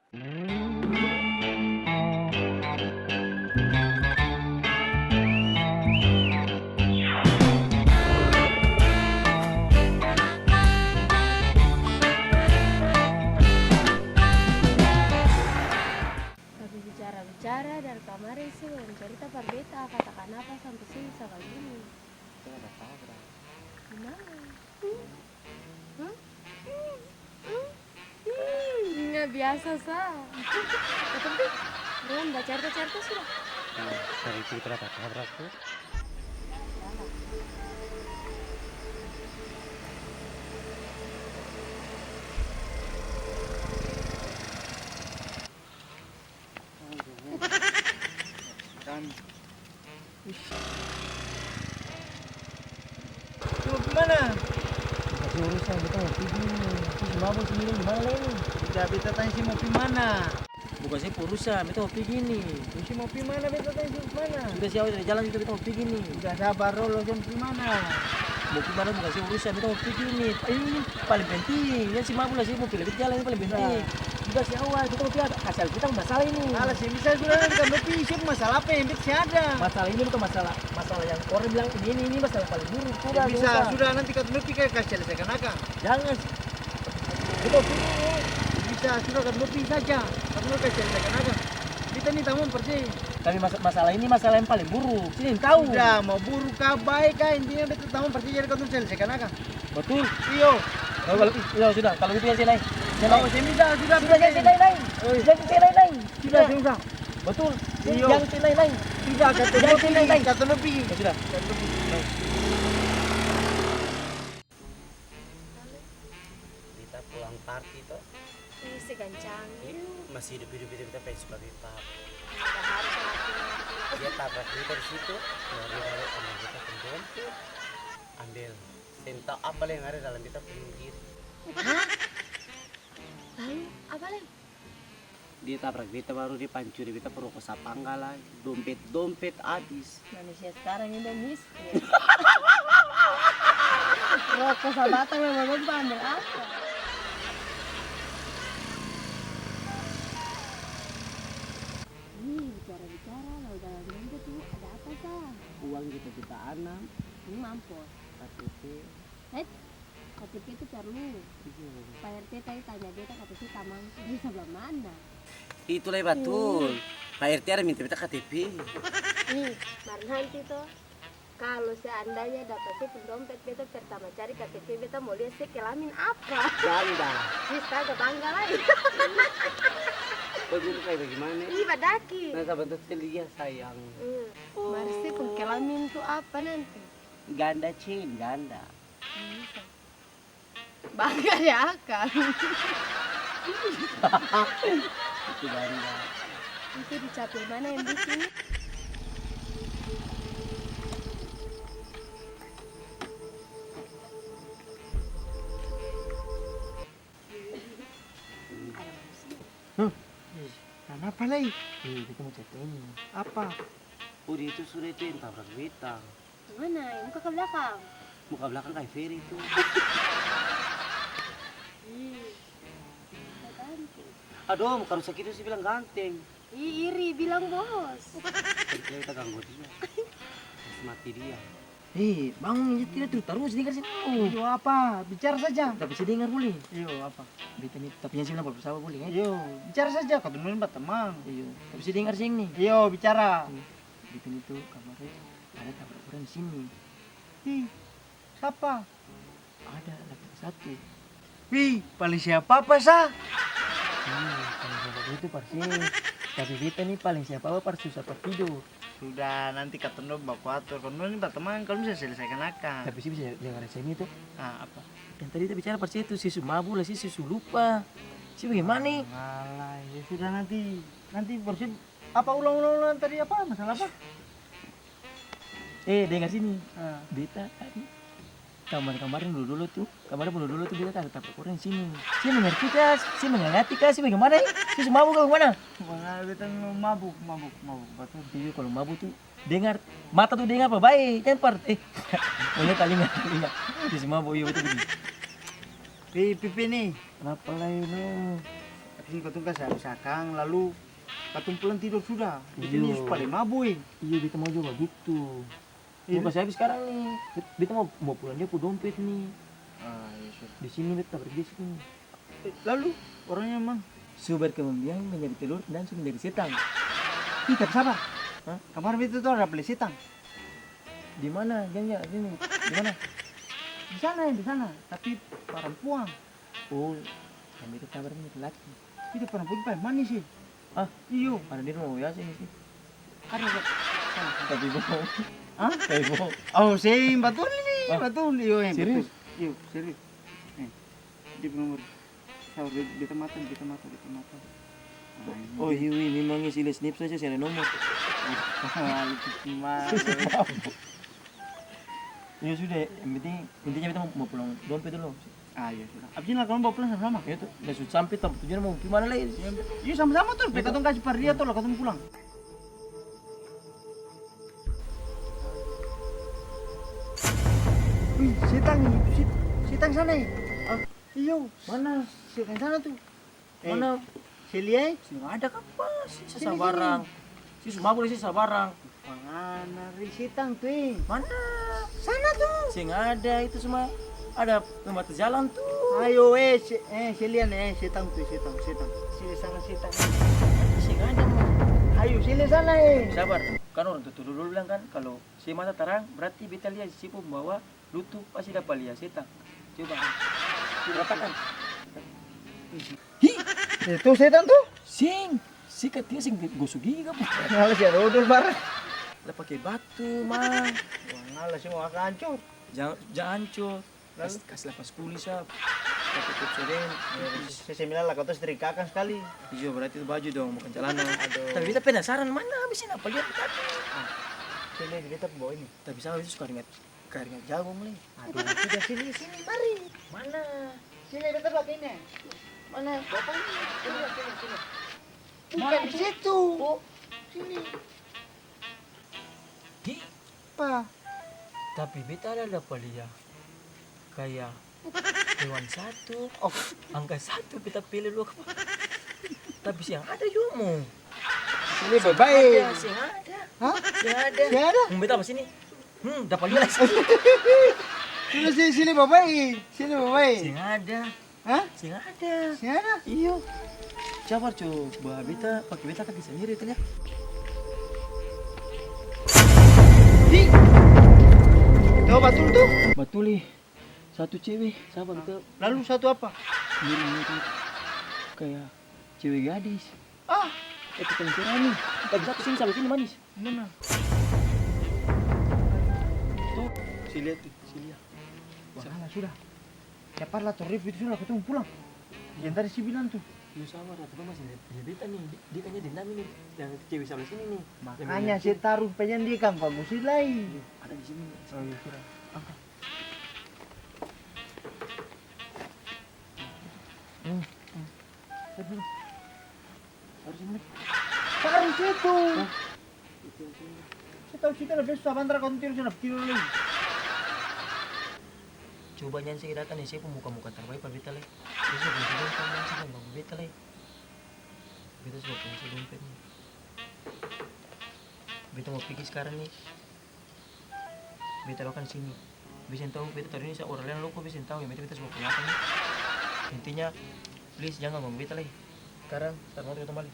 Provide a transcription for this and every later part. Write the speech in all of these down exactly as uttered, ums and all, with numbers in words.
Tapi bicara-bicara, dari kamari su balom carita par beta, kata kanapa sampe susah bagini. Beta ada kabar. Gimana? Hmm? Hmm? Hmm? Hmm? Nggak biasa sa. Tapi belum bacarita-carita sudah. Hmm, dari cerita kata kabar tu. Su mo pi mana? Kasi urusan, beta mo pigi ni. Su mabuk sini, di mana lai ni? Udah, beta tanya si mo pi mana? Bukan se pu urusan, beta mo pigi ni. Si mo pi mana, beta tanya si mo pi mana? Sudah, si awet dari jalan itu, beta mo pigi ni. Udah, sabar dolo, se mo pi mana? Mo pi mana bukan se urusan, beta mo pigi ni. Ini, ini paling penting. Yang si mabuk lah, si mo pi lebe jalan, ini paling penting. Nah. Sudah, si awal, beta mo pi, kasi beta masalah ini. Alah, seng bisa sudah, nanti katong pi, siapa masalah apa yang beta seng ada? Masalah ini bukan masalah, masalah yang orang bilang ini, ini, ini masalah paling buruk. Sudah, seng bisa, sudah, nanti katong pi, kasi selesaikan akang. Jangan. Beta pi. Bisa, sudah, katong pi saja. Katong kasi selesaikan akang. Beta ni tamang parcaya. Tapi mas-, masalah ini masalah yang paling buruk. Sini tahu. Sudah, mau buruk ka, baik ka, intinya beta tamang parcaya, jadi katong selesaikan akang. Betul? Iyo. Kalau, kalau, iyo, sudah. Kalau gitu, ya, sini, naik. Sini, naik. Seng bisa, sudah, sudah, ya, sini, naik, naik. Oi. Jangan sini, naik, naik. Sudah, seng usah. Betul. Iyo. Jangan sini, naik, naik. Sudah, katong pi, naik, naik. Katong pi. Ya, sudah. Katong pi. Naik. Beta pulang party to. Ih, se gancang. Iyo, masih hidup-hidup itu beta pengen suka beta. Ada harus mati. Dia tabrak beta di situ, nah, dia balik ambil beta pung dompet, ambil seng tau apa lai yang ada dalam beta pung diri. Hah? Lalu, apa lai? Dia tabrak beta, baru dia pancuri beta pung roko sapanggal lai, dompet-dompet abis. Manusia skarang ini dong miskin. Roko sabatang dong mo ambil apa? Ih, bicara-bicara, lalu dalam dompet tu ada apa sa? Uang juta-juta anam. Ini mampus. K T P. Hei, K T P itu perlu. Iya. Pak R T tadi tanya beta K T P tamang di sabla mana? Itu lai batul. Pak R T ada minta beta K T P. Nih, mar nanti to, kalo seandainya dapa se pung dompet, beta pertama cari K T P, beta mo lia se kelamin apa. Ganda. Ih, astaga, bangga lai. Kau itu kayak bagaimana? Ih, badaki. Nah, sabantar se lia, sayang. Hmm. Mar se pung kelamin tu apa nanti? Ganda, Cin, ganda. Bangga deng akang. Itu bangga. Itu di capil mana yang biking? Hah? Ih, kanapa lai? Ih, beta mo carita ini. Apa? Oh, dia itu sudah itu yang tabrak beta. Mana? Yang muka ka blakang? Muka blakang kaya Ferry tu. Ih, so ganteng. Aduh, muka rusak itu sih bilang ganteng. Ih, iri, bilang bos. Kita ganggu dia. Kasih mati dia. Eh, bangun, ini tidak terus, terus, dengar sini. Iyo, apa? Bicara saja. Tapi saya dengar boleh? Iyo, apa? Beta ni, tapi yang sini nampak bersama boleh, eh? Iyo, bicara saja, katong dua ni batamang. Iyo, tapi saya dengar sini. Iyo, bicara. Iyo. Beta ni tu kamari ada tabrak orang di sini. Ih, sapa? Ada laki satu. Wih, paling siapa apa sa? Ih, paling siapa apa itu parse. Tapi beta ni paling siapa apa par susah par tidor. Sudah, nanti katong dua baku ator. Katong dua ni batamang, katong bisa selesaikan akang. Tapi se bisa dengar seng itu? Ah, apa? Yang tadi beta bicara parse itu, se su mabu la, se su lupa. Se bagaimana? Alah, ya sudah nanti, nanti baru se Apa ulang, ulang, ulang tadi apa? Masalah apa? Eh, dengar sini. Ah. Beta tadi kamar-kamarin dolo-dolo tu, kamar dolo-dolo tu beta tadi tabrak orang sini. Se mengerti ka? Se mengerti ka? Se bagaimana, eh? Se su mabuk ka bagaimana? Bagaimana beta memang mabuk, mabuk, mabuk, batul. Iyo, kalo mabuk tu dengar, mata tu dengar bae-bae, jang par, eh, maksudnya talinga, talinga. Se su mabuk, iyo, betul, betul. Pi, pi, pi ni. Kenapa lai, no? Katong kas habis akang, lalu katong pulang tidor sudah. Itu ni su paleng mabo e. Iyo, beta mau jua bagitu. Iya. Mau kasi habis skarang ni. Bet-, beta mau, mau pulang dia pung dompet ni. Ah, iya, sudah. Di sini beta tabar dia sini. Eh, lalu orangnya mang? Su berkembang biak menjadi telur dan su menjadi setang. Ih, tapi sabar. Hah? Kamar beta tu ada bali setang. Di mana? Jang, jang, jang, di mana? Di sana, di sana. Tapi parampuang. Oh, yang beta tabar ni laki-laki. Itu parampuang paling manis e. Ah, iyo. Ada di rumah biasa ini sih. Ada, ada. Tapi bohong. Hah? Tapi bohong. Oh, seng, batul ini, batul. Iyo, yang serius? Batul. Iyo, serius. Eh, dia pung nomor. Sabar, be-, beta mata, beta mata, beta mata. Nah, ini. Oh, iya, iya, memang isi les nip saja, seng ada nomor. Wah, itu gimana? Iya, sudah, yang penting, intinya beta mau, mau pulang dompet dulu. Ah, iya, sudah. Abis ini lah, katong bawa pulang sama-sama. Iya, tuh. Udah su-, sampe tampa tujuan mau pi mana lai? Iya, sama-sama tuh. Iya, katong kasi par dia tuh, lah katong pulang. Wih, setang itu, set-, setang sana e. Ah, iyo. Mana? Setang sana tuh. Eh, mana? Se lia e? Seng ada kapa, seng sabarang. Sini, sini. Si su mabo lai, seng sabarang. Mana ri setang tu e? Mana? Sana tu. Seng ada, itu cuma ada pembatas jalan tu. Ayo, eh, se-, eh, se lia ni, eh, setang tu, setang, setang. Sini sana setang. Seng ada, mo. Ayo, sini sana e. Sabar, kan orang tua-tua dulu bilang kan, kalo se mata tarang, berarti beta lia se pung bawa lutu pasti dapa lia setang. Coba. Ratakan. Hi! Itu setang tu? Seng. Sikat dia seng gosok gigi kapa? Ngala si ada odol barang. La pake batu, mang. Wah, ngala si mau akang ancor. Jang, jang ancor. Kas, kas lapas kulis sa. Pake Pepsodent. Iya, se, se bilang lah katong setrika akang skali. Iyo, berarti itu baju dong, bukan calana. Aduh. Tapi beta penasaran, mana abis ini apa lia tadi? Ah, sini beta bawa ini. Tapi sa itu suka ingat Keringat jagung, le. Aduh, sudah, sini, sini, mari. Mana? Sini, beta pake ini. Mana? Bapak ini. Sini, sini, sini. Bukan di situ. Oh. Sini. Di. Pa. Tapi beta ada dapa lia kaya hewan satu. Oh. Angka satu beta pele dua kapa. Tapi seng ada jua mo. Sini bae-bae. Seng ada, seng ada. Hah? Seng ada. Seng ada? Hmm, beta apa sini? Hmm, dapa lia lai. Sini, sini, sini, babae. Sini, babae. Seng ada. Hah? Seng ada. Seng ada? Iyo. Cabar coba beta, pake beta kaki sandiri, itu lia. Di. Tahu batul tu? Batul, ih. Satu cewe, sabar, beta. Lalu satu apa? Mirip, mirip. Kaya cewe gadis. Ah. Eh, tukang cerami. Tapi satu sini, salah sini, manis. Mana? Tuh, si lia tuh, si lia. Wah, salah sudah. Capat lah, torif itu sudah, katong pulang. Yang tadi si bilang tuh. Lu sabar, tapi masih lia, lia beta nih. Dia, dia kayaknya dendam ini. Yang cewe salah sini nih. Makanya saya taruh penyan dia kan bagus lai. Ada di sini. Oh, iya, sudah. Angkat. Hmm. Hmm. Taruh sini. Taruh sini. Taruh situ. Hah? Saya tahu situ ada besok sabantar kau tidur sana, tidur lagi. Coba nyan saya datang nih, saya pung muka-muka terbaik pa beta lai. Beta sudah punya dompet, nyan saya ganggu beta lai. Beta sudah punya dompet nih. Beta mau pigi skarang nih. Beta doakan sini. Beta seng tau, beta taru ini sa orang laeng loko, beta seng tau, yang penting beta su baku akang ni. Intinya, please, jang ganggu beta lai. Skarang, start motor katong bale.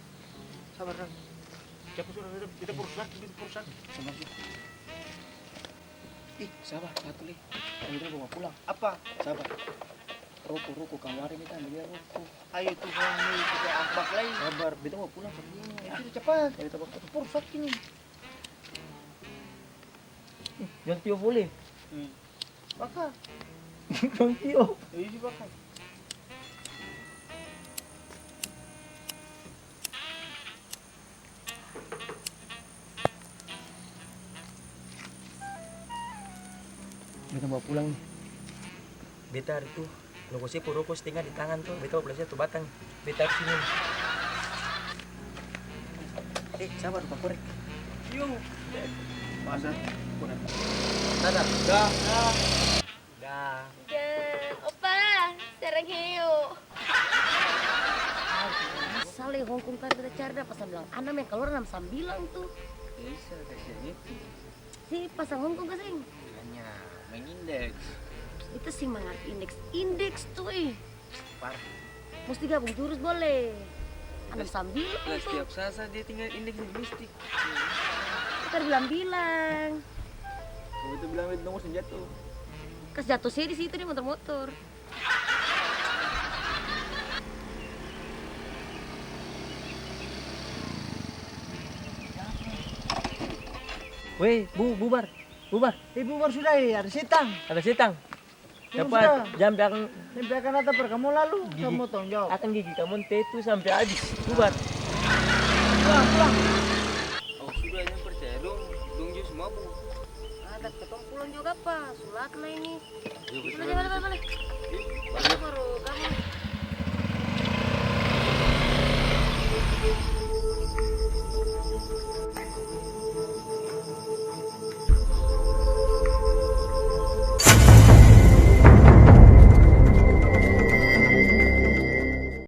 Sabar, Dang. Capat sudah, beta, beta parut saki, beta parut saki. Sabar, sabar. Ih, sabar, satu lai. Yang beta bawa pulang. Apa? Sabar. Roko, roko, kamari beta ambil dia roko. Ayo, Tuhan, ni, kita ambak lai. Sabar, beta bawa pulang satu ini. Ya, sudah, capat. Ya, beta bawa pulang. Parut saki ni. Jang tio boleh. Hmm. Baka. Jang tio. Iya, baka. Beta bawa pulang ni. Beta ada tu. Loko se pung roko stenga di tangan tu, beta baku lia satu batang, beta taru sini. Eh, sabar, lupa korek. Yo. Masa? Udah. Dadah. Dah. Dah. Dah. Dah. Opa, sarang heo. Sale Hongkong tadi beta cari, dapa sa bilang anam yang kaluar anam sambilang tu. Bisa, kasian itu. Si pasang Hongkong ka seng? Hanya main indeks. Beta seng mangarti indeks. Indeks tu, eh. Parah. Musti gabung jurus boleh. Anam sambilang tu. Lah, setiap saat dia tinggal indeks di mistik. Beta bilang-bilang. Kamu itu bilang itu nomor senjata. Kas jatuh sih di situ dia motor-motor. Weh, bu, bubar, bubar. Eh, bubar sudah, eh, ada setang. Ada setang. Dapat, jang pe akang. Jang pe akang datang par kamong lalu, kamong tanggung jawab. Akang gigi kamong tetu sampe abis. Bubar. Pulang, pulang. Oh, sudah, jang percaya dong, dong jus mabu. Ada katong pulang juga apa? Sulat na ini. Sudah, bale, bale, bale. Baru kamong.